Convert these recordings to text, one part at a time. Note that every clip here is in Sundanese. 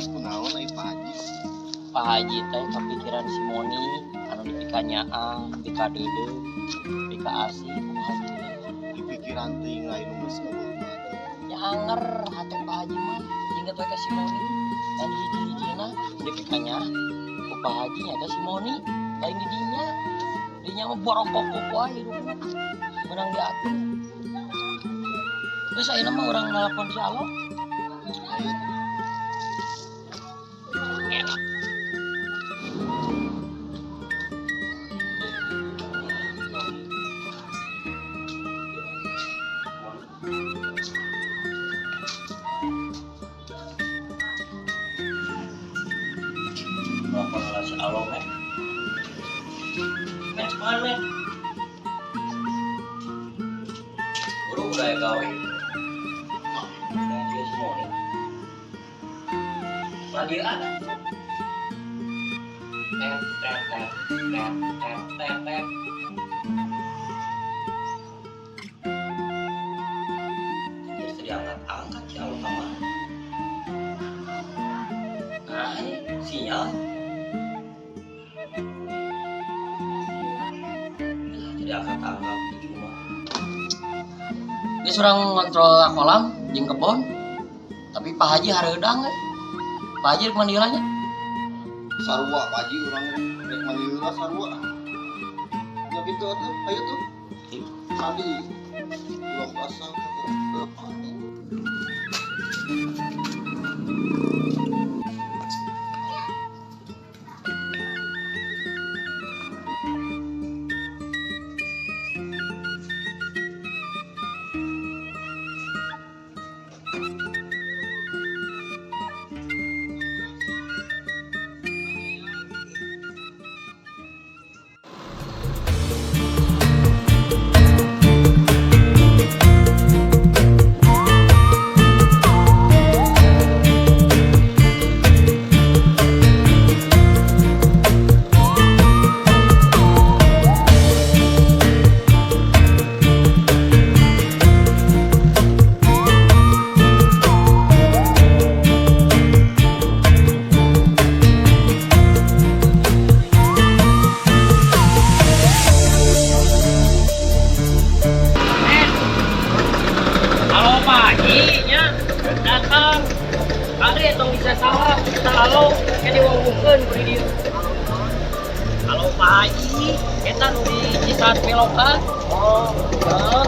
Kunaon ai Pak Haji? Pak Haji teh kepikiran si Moni anu dipikanyaah, dikadeudeuh, dikaasih ku Pak Haji teh. Di pikiran teuing lain nu geus eueuh mah atuh. Ya anger hate Pak Haji mah inget we ka si Moni. Dan hiji-hijina dipikanyaah ku Pak Haji nya si Moni lain di dinya. Dinya mah borokok wae hidupna. Menang diatur. Terus ayeuna mah urang nelpon si Alo. Ayo tuh. Enak. Nelpon lah si Alo, men. Men, semangat, men. Buru udah ya gawe. Udah dia semua nih. Lagi ada. Tet tet tet tet tet tet tet. Jadi diangkat-angkat si Alo sama. Nah, sinyal. Jadi angkat-angkat cuma. Geus urang ngontrol kolam jeung kebon. Tapi Pak Haji hareudang we. Pak Haji rek mandi heula nya. Sarua Pak Haji urang rek mandi heula sarua. Ya gitu atuh, ayo tuh. Mandi. Ulah pasang. Halo Pak Haji nya datang. Kade tong bisa salah, kita halo ke diwongkeun ku di dieu. Halo Pak Haji, eta nu di Cisaat Belokan. Oh, heeh.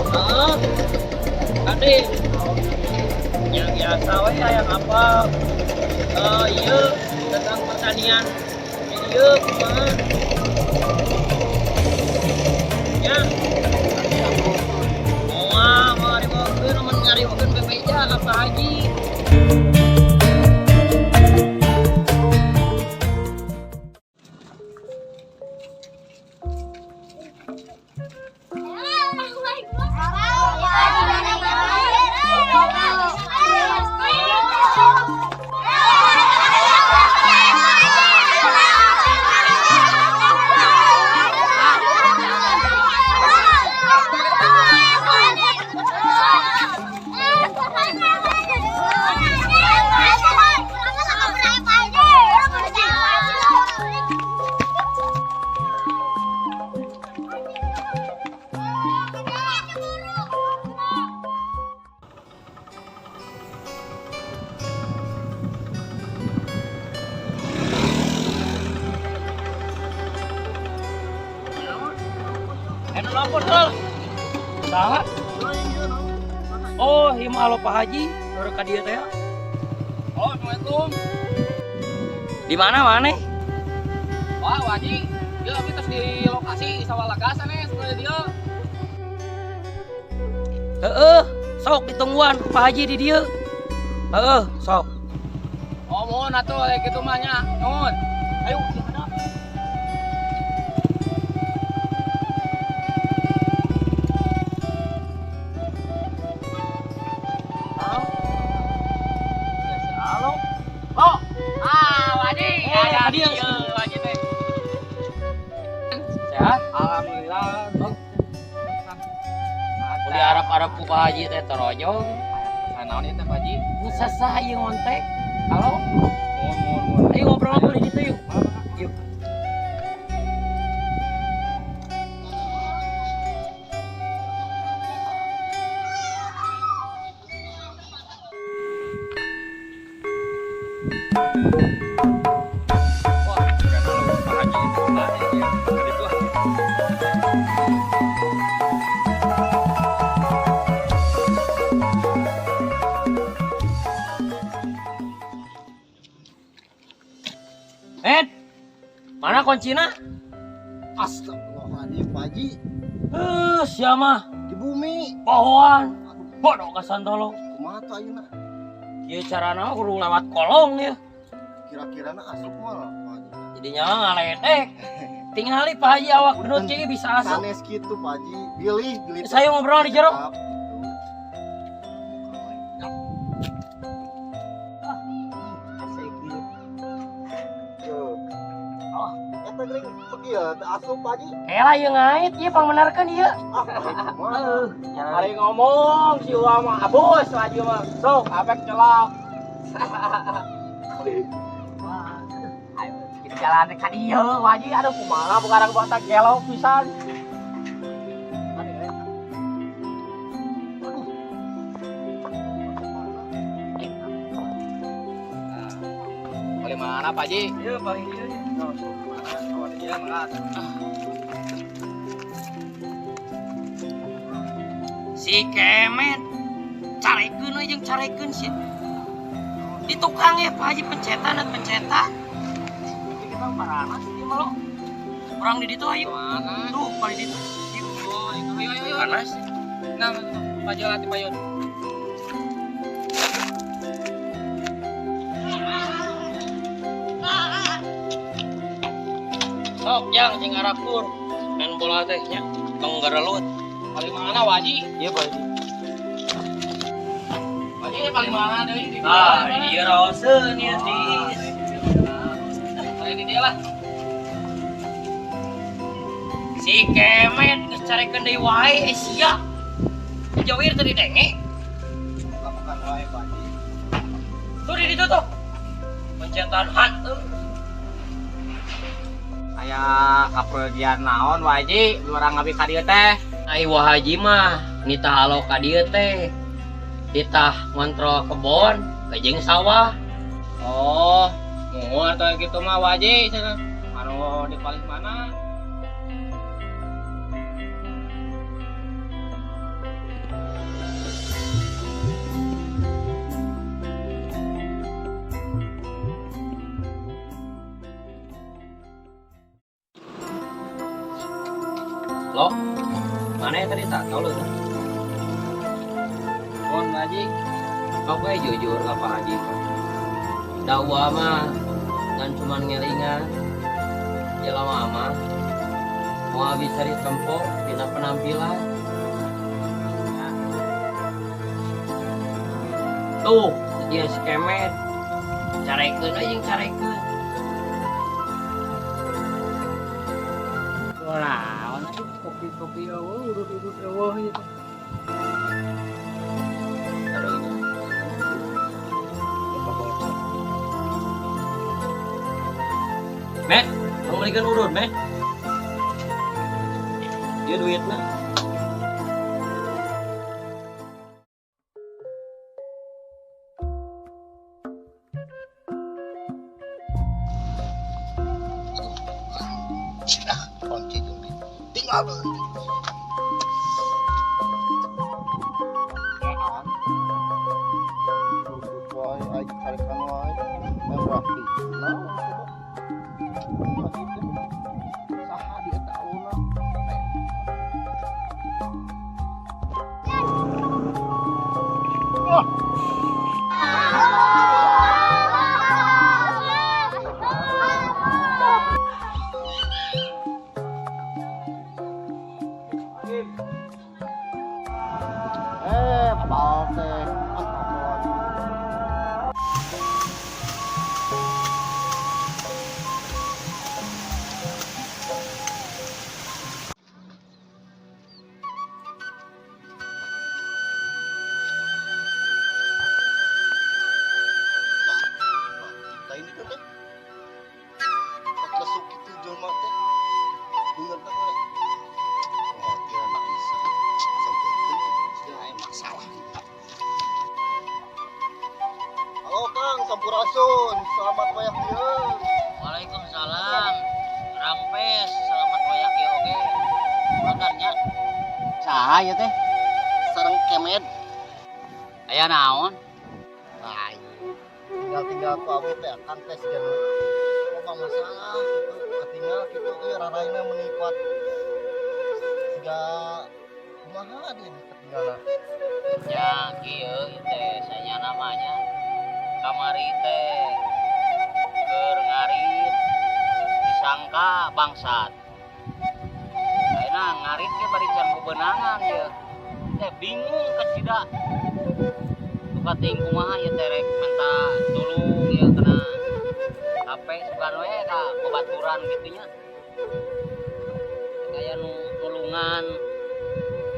Heeh. Kade. Ya biasa we hayang apa? Ieu tentang pertanian di dieu kumaha? Ya. Moal moal dibawakeun mun ngariweukeun bebeja ka Pak Haji. Saha? Oh, ieu mah alo Pak Haji, urang ka dieu teh. Oh, Assalamualaikum. Di mana maneh? Wah, Haji, ieu abdi tos di lokasi di sawah Lagas sanes di dieu. Heeh, sok ditungguan ku Pak Haji di dieu. Heeh, sok. Oh, mohon atuh aya kitu mah nya. Nuhun. Ayo, dihadap. Oh, ah, Haji, ada dia. Haji teh. Sehat? Alhamdulillah. Ku diarap-arap ku Pak Haji teh torojong. Naon ieu teh Pak Haji? Sasah ieu ngontek. Halo. Mohon mohon mohon. Ayo ngobrol-ngobrol di situ yuk. Yuk. Wah, karena lu Pak Haji itu nah, iya, tadi itu ah. Ed, mana kuncina? Astagfirullahaladzim, Pak Haji. Eh, siapa? Di bumi. Pohon. Bodoh ka santolo. Kumaha tuh ayeuna? Ieu carana kudu lewat kolong ya. Kira-kirana asup moal, Pak Haji. Jadinya mah ngaledek. Tingali Pak Haji awak gendut kieu bisa asup. Sanes kitu, Pak Haji. Bilih, bilih. Saya ngobrol di jero. Cekap, gitu. Tuh. Oh. Eta geuning ieu teu asup, Pak Haji. Kela ieu ngait ieu pangmenerkeun ieu. Ah, kumaha? Heeh. Ari ngomong si Uwa mah abus Pak Haji mah. Sok apek celok. Ayo kita jalan ka dieu Pak Haji, aduh kumaha bukarang botak gelo pisan. Boleh mana Pak Haji? Ieu paling ieu. Iya, mangga. Si Kemet carekeun we jeung carekeun sih. Di tukang ya Pak Haji pencetan dan pencetan. Jadi kita paranas ieu mah lo. Urang di ditu ayo. Mana? Tuh paling ditu. Yuk. Oh, itu ayo ayo ayo. Panas. Nah, Pak Haji latih Pak Yun. Sok jang cing arakur. Main bola teh nya tong garelut. Paling mana Pak Haji? Iya Pak Haji. Pak Haji paling mana deui di Ah, di dieu raoseun ieu tis. Paling di dia lah. Si Kemet geus carekeun deui wae eh sia. Jawir tadi denge. Buka-bukan wae, Pak Haji. Tuh di ditu tuh. Pencetan hantu. Aya kapergian naon Pak Haji, lu orang ngabi ka dieu teh. Ai Wah Haji mah nitah alo ka dieu teh. Titah ngontrol kebon, kejeng sawah. Oh, muhun atuh kitu mah Pak Haji cenah. Anu di paling mana? Lo, mana ya tadi tak tahu lo tuh. Mohon Pak Haji. Kau kayak jujur ke Pak Haji. Dakwah mah ngan cuman ngelingan. Ya lama mah mau bisa ditempo dina penampilan. Tuh, dia si Kemet. Carekeun aja yang carekeun. Naon atuh kopi-kopi eueuh urut-urut eueuh gitu. Aduh, ini. Met, kamu belikan urut, Met. Dia duitnya. Kunci jeung tinggal beuh. Urut wae, ai carekan wae. Main rapi. Naon coba? Pak Haji teh. Saha di eta aluna? Eh, babal teh. Astagfirullahaladzim. Saha ieu teh? Sareng kemed. Aya naon? Lain. Tinggal-tinggal ku abi teh akang teh siga nu loba masalah gitu. Katinggal kitu euy raraina meuni kuat. Siga kumaha dia katinggalna. Ya kieu ieu teh saya namanya kamari teh keur ngarit disangka bangsat. Ayeuna ngarit ge bari can bebenangan ieu. Teh bingung kacida. Duka teuing kumaha ieu teh rek minta tulung ieu kana HP sugan we ka babaturan kitu nya. Aya nu nulungan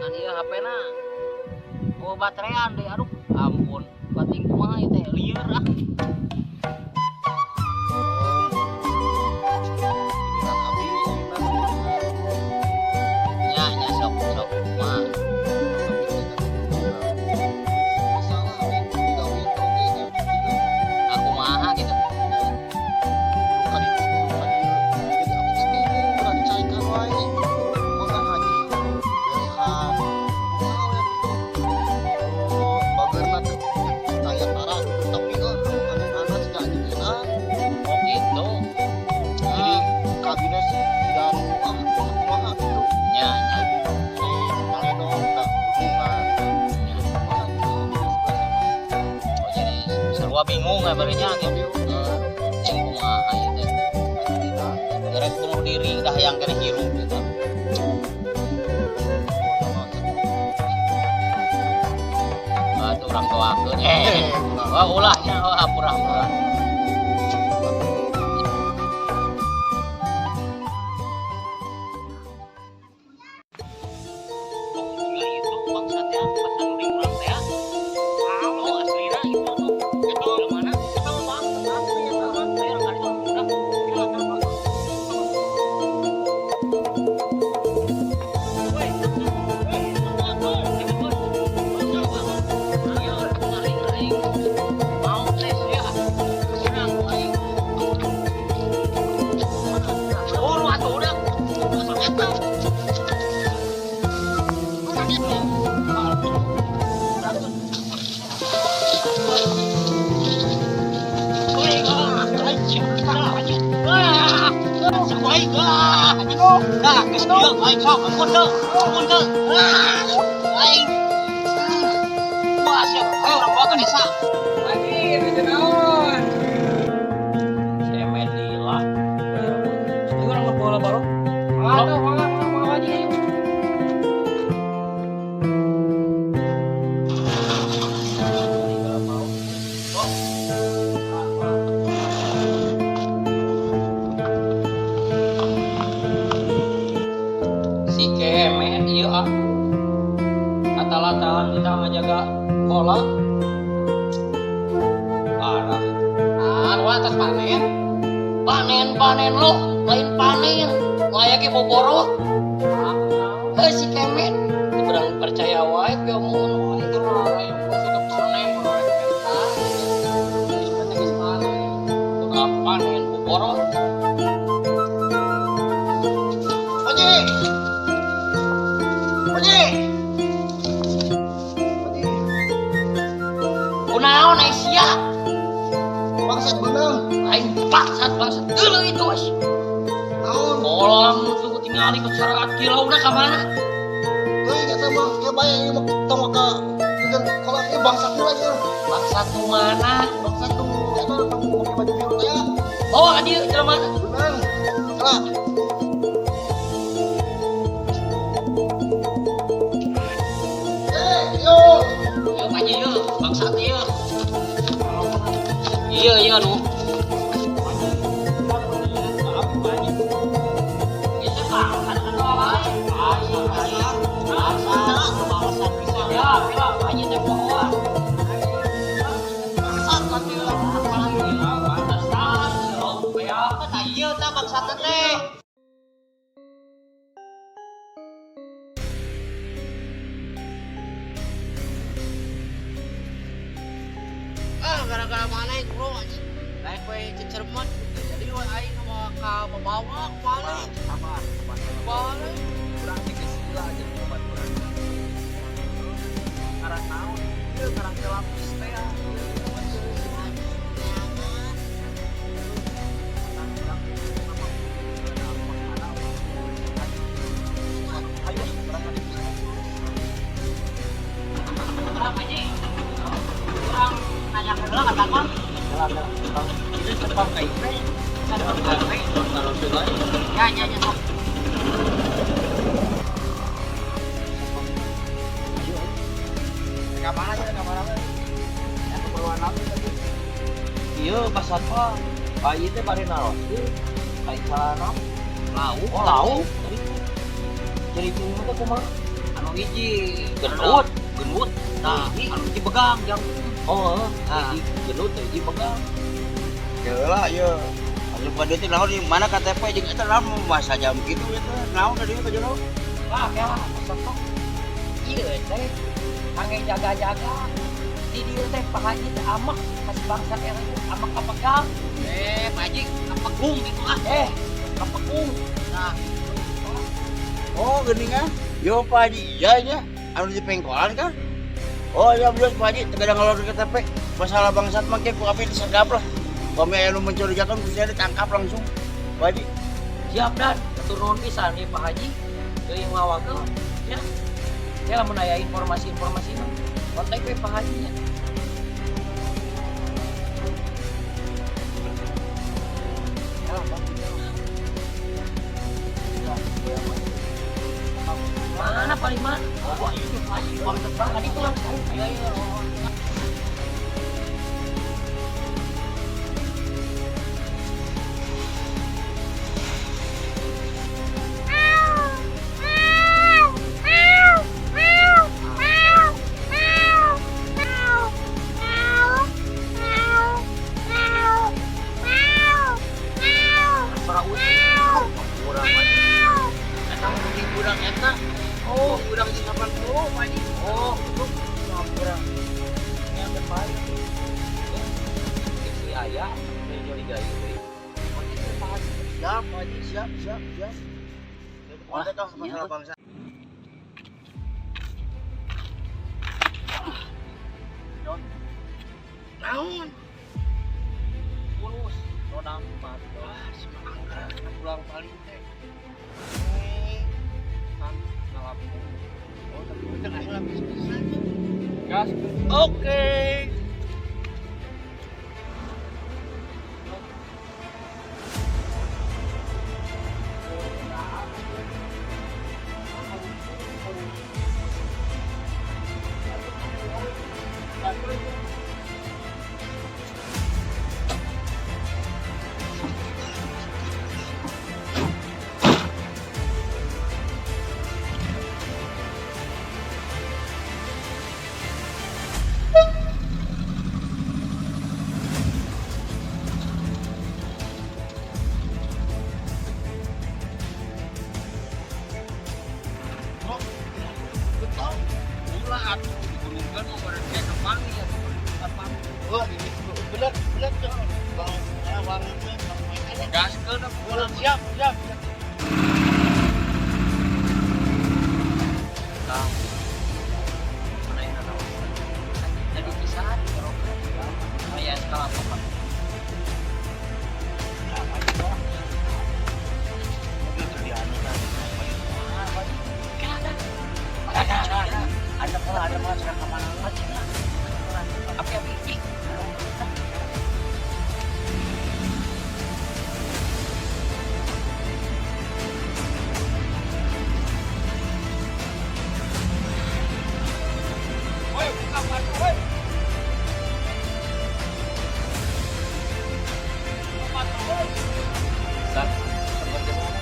ngan ieu HP-na oh baterean deui, aduh ampun. Bating kumaha ieu teh lieur ah. Giliran abi ayeuna Nya nya sok sok kumaha. abi teh katinggal. Masalah abi digawean oge nya kitu. Aku kumaha gitu. Kudu ka ditu kudu ka dieu. Jadi abi teh bingung udah dicarekan wae. Kumaha haji berehan. Kumaha we kitu. Oh, bageurna teh daya tara gitu tapi anu anu siga anjing edan. Oh gitu. Jadi kabinet sih siga nu ah kumaha gitu. Nya nya. Paledong da hubungan. Kumaha gitu biasa mah. Oh jadi sarua bingung ya barinya gitu. Cing kumaha ieu teh. Rek bunuh diri dah yang kena hirup gitu. Atuh urang doakeun. Wah ulah nya, oh, hampura hampura. Gila itu bangsatnya pas anu di urang teh. Oh aslina itu tuh. Eta mana? Eta mah bangsat asli eta mah. Ayo urang kali udah. Gila eta mah. Woi, nah, geus kieu aing sok ampun teu, ampun teu. Aing. Wah, siap. Ayo urang bawa ke desa. Haji, itu naon? Cemen lila. Ayo urang bola baru. Mangga tuh, mangga, mangga, mangga Haji ayo. Si kemen ieu ah. Kata-lataan kita ngajaga kolam. Parah. Ah, lu atas panen. Panen panen lo, lain panen. Aya ge boborot. Heuh si kemen. Teu berang percaya wae ge omongan wae. Ayo, gua sudah panen, gua rek minta. Geus panen. Tukang panen boborot. Haji. Haji. Haji. Kunaon ai sia? Bangsat beunang. Aing bangsat bangsat deuleu itu wes. Naon? Kolam tuh tingali ke saraat kilauna ka mana? Teuing eta mah ya bae ieu mah tong ka dengan kolam ieu bangsat heula ieu. Bangsat nu mana? Bangsat nu eta nu make baju biru teh. Bawa ka dieu jelema. Beunang. Salah. Eh, yo. Ieu Pak Haji ieu, bangsat ieu. Iya iya nu. Itu bangsat atau lain? Bangsat. Bangsat. Bangsat pisan. Ya, bila Pak Haji teh bohong. Bangsat nanti lah. Pantesan, yo, ya. Tah ieu tah bangsatna teh. Ah, gara-gara mana yang bro anjing. Lain we cecerman. Jadi we aing sama ka bawa balik. Sabar, sabar. Balik. Urang teh geus gila aja obat urang. Karang naon? Ieu karang teh lapis teh ya. Ayo, berangkat. Berapa Ji? Urang nanya ke heula ka Tangkon. Itu satpam KIP. Satpam KIP. Ya, ya, ya, sok. Ka mana aja, ka mana? Ya keperluan naon tadi? Iya, Pak Satpam. Pak ieu teh bade naroskeun ka calana. Lauk. Oh, lauk. Jadi cuma teh kumaha? Anu hiji Gendut. Gendut. Nah, Hiji. anu hiji begang jang. Oh, Nah. hiji gendut hiji begang. Jelah ieu. Anu pada teh naon di mana KTP jeung eta naon masa jam kitu eta naon tadi ka jero? Wah, kela Pak Satpam. Ieu teh kangge jaga-jaga. Di dieu teh Pak Haji teh amak kasih bangsa era amak kapegang. Eh, Pak Haji, kapegung gitu ah. Eh, kapegung. Nah, Oh, geuning ah. Yo Pak Haji, iya nya. Anu di pengkolan kan? Oh iya bener Pak Haji, teu ngalor KTP. Masalah bangsat mah ku kami disergap lah. Kami aya nu mencurigakan ku sia ditangkap langsung. Pak Haji. Siap dan atur nuhun pisan ieu Pak Haji. Teuing ngawagel ya. Ya lamun aya informasi-informasi mah kontak we Pak Haji nya. Mana paling mana? Oh, itu Pak Haji bangsat banget itu langsung. Ayo ayo. Suara ucing. kurang Pak. Eta mah kucing budak eta. Oh, Budak jeung 80 Pak Haji. oh, itu kurang. Yang terbaik. Ya, si ayah mencurigai deui. Pak Haji. Siap Pak Haji, siap, siap, siap. Wah, Kontak ah masalah iya. bangsa. Naon? Mulus roda empat. Wah, si angker pulang paling teh. Kan ngalamun. Oh, tapi teu aya lapis pisan. Gas. Oke. Betul. Ulah atuh diburungkeun mah baru dia kepali ya. Kapan? Wah, ini bener, bener tuh. Bang, bang, bang, Gaskeun atuh Pulang siap, siap. Kang. Mana yang tahu? Jadi kisah di Kayak skala apa? Ada, ada pola, ada pola cara kemana lagi? Api api ih. Woi, buka pintu, woi. Buka pintu, woi. Dan seperti mana?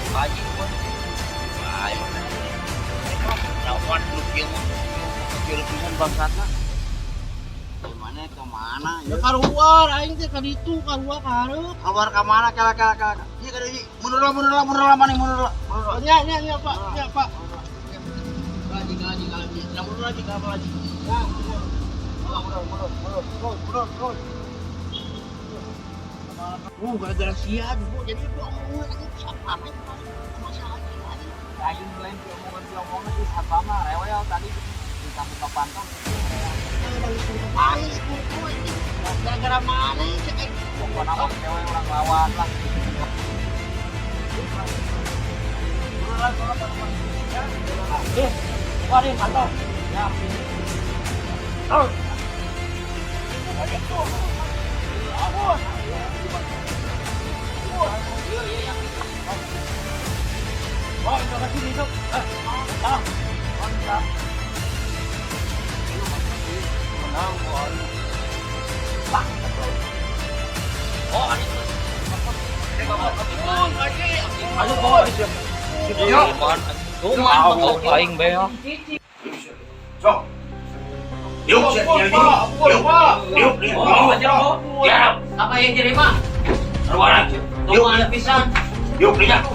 Pak Haji pun Ayo. Lawan lu kieu mah. Kieu pisan bangsatna. Gimana ke mana? Ya kaluar aing teh ka ditu kaluar ka hareup. Keluar ke mana kala kala kala. Ieu kada ieu. Mundur lah, mundur lah, mundur lah mana mundur lah. Mundur lah. Nya nya nya Pak, nya Pak. Lagi lagi lagi. Nah, mundur lagi, kenapa lagi? Ya, ya. Mundur, mundur, mundur, mundur, mundur, mundur. Gara-gara sia bu, jadi diomongan anjing siapa main sama si Haji anjing. Aing lain diomongan diomongan di satpam mah rewel tadi. Sampai kapantau. Aing kuku ini gara-gara mana cek aing. Pokoknya mah cewek orang lawan lah. Eh, warin pantau. Ya. Oh. Oh, terima kasih besok. Ah, ah. Menang, Pak. Oh, ini. Aduh, bawa itu. Tuh, aing be ya. Sok. Yuk, yuk, yuk, yuk, Ya, apa yang terima? Ruangan. Tuh, pisan. Yuk, lihat.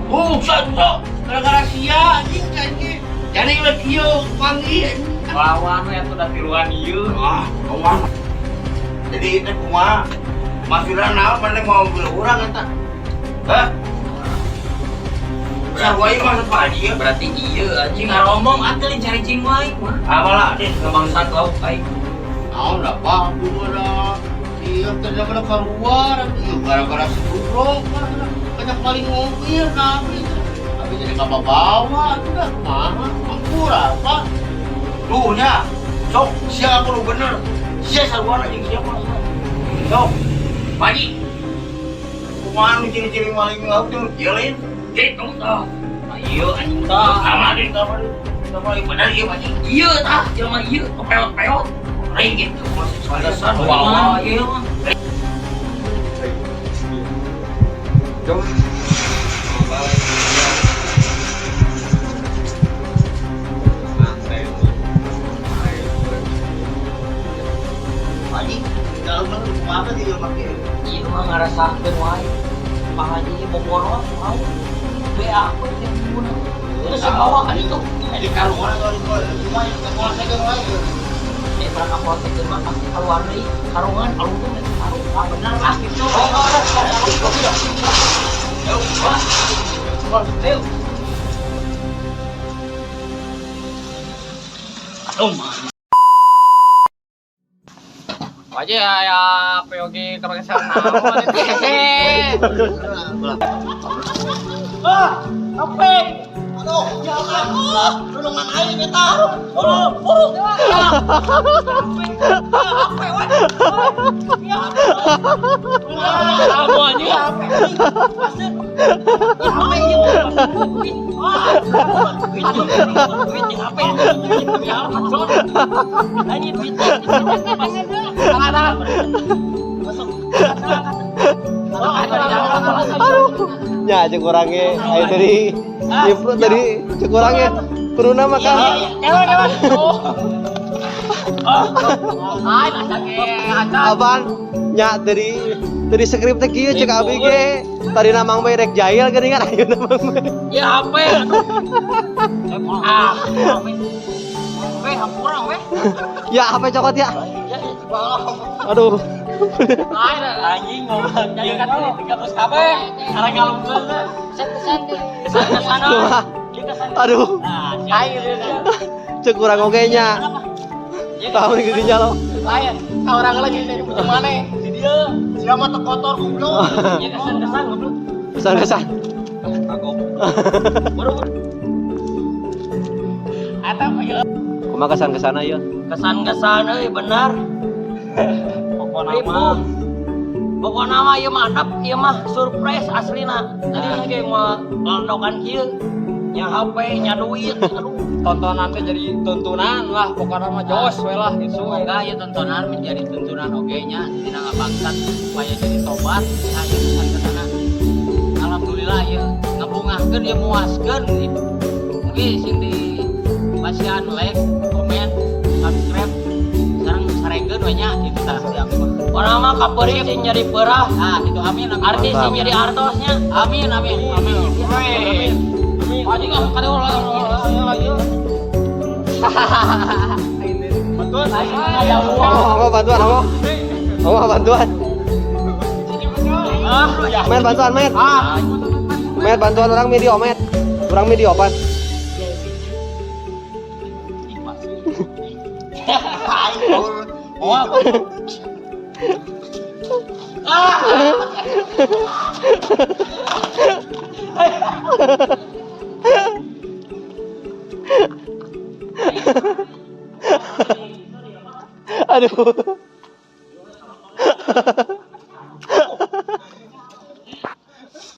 Bukan kok, gara-gara sia anjing anjing. Jadi udah kieu panggil. Lawan we atuh da tiluan ieu. Ah, kawan. Jadi itu kumaha? Maksudna naon maneh mau mobil urang eta? Hah? Sarua ieu maksud Pak Haji ya? Berarti ieu anjing ngaromong atuh cari cing wae mah. Apalah, Din. Bangsat lauk aing. Naon lah Pak, aku ada. Iya, kerja pada keluar, iya gara-gara si Bro, banyak paling mobil, nah, tapi jadi nggak bawa, itu dah kumaha, ampura, Pak. Tuh nya. Sok, sia aku nu bener. Sia sarua jeung sia mah. Sok. Pak Haji. Kumaha nu ciri-ciri maling lauk teh kieu lain? Gitu tah. Nah, ieu anjing tah. Sama Din, sama Din. Sama bener ieu Pak Haji. Ieu tah, jelema ieu kepeot-peot. Lain gitu maksud Pantesan bawa ieu mah. Pak Haji, kalau bener kumaha teh jelema kieu? Ieu mah ngarasakeun wae. Pak Haji boboro wae. BA aku yang guna. Terus bawa kan itu. Jadi karuan kalau cuma yang kapolsekeun wae. Eh, barang kapolsekeun mah pasti keluar deui. Karungan alungkeun eta karung. Ah bener lah gitu. Oh, oh, oh, oh. Ayo. Aduh, mah. Wajah ya, ya, POG kalau kesal naon itu. Ah, apa? Aduh, ya Allah. Tulungan aing eta. Buru, buru. Apa, weh? Kamu anjing. Apa ini? Duit. Duit, duit, apa? Ini duit. Aduh. Ya cek orangnya, ayo tadi, nyemprot tadi, cek orangnya, peruna mah kan. Apaan? Nya tadi, tadi skrip teh kieu cek abi ge. Tadi namang bae rek jahil geuningan ayeuna namang bae. Ya HP. Ah, weh, hampura weh. Ya HP cokot ya. Aduh. Anjing ngomong jadi kan tiga terus kabeh. Karena ngalungkeun. Kesan-kesan. Aduh. Cek urang oge nya. Tahu nih geunya lo. Lain, ka orang lagi dari mana? Si dia. Sia mah teu kotor goblok. Ya kesan-kesan goblok. Kesan-kesan. Kagok. Baru Atau ya. Kumaha kesan-kesana ya? kesan-kesan euy benar. Pokokna mah. Pokokna mah ieu mantap, ieu mah surprise aslina. Tadi ge mau londokan kieu. Nya HP, nya duit, aduh. Tontonan teh jadi tuntunan lah, pokokna mah jos we lah gitu. Semoga ya tontonan menjadi tuntunan oge nya tina ngabangsat supaya jadi tobat ya ieu kesan kesana. Alhamdulillah ya ngabungahkeun ya muaskeun gitu. Mugi sing di pasian like, komen, subscribe, sareng sarekeun we nya gitu tah si abdi mah. Orang mah kapeurih sing nyari peurah. Ah, gitu amin amin. Artis sing nyari artosnya. Amin amin amin. Amin. Anjing ah kada ulah lagi. Betul. Oh, oh, bantuan, oh. Oh, bantuan. Met bantuan, Met. Met bantuan orang video, Met. Orang video apa? Moal. Ah.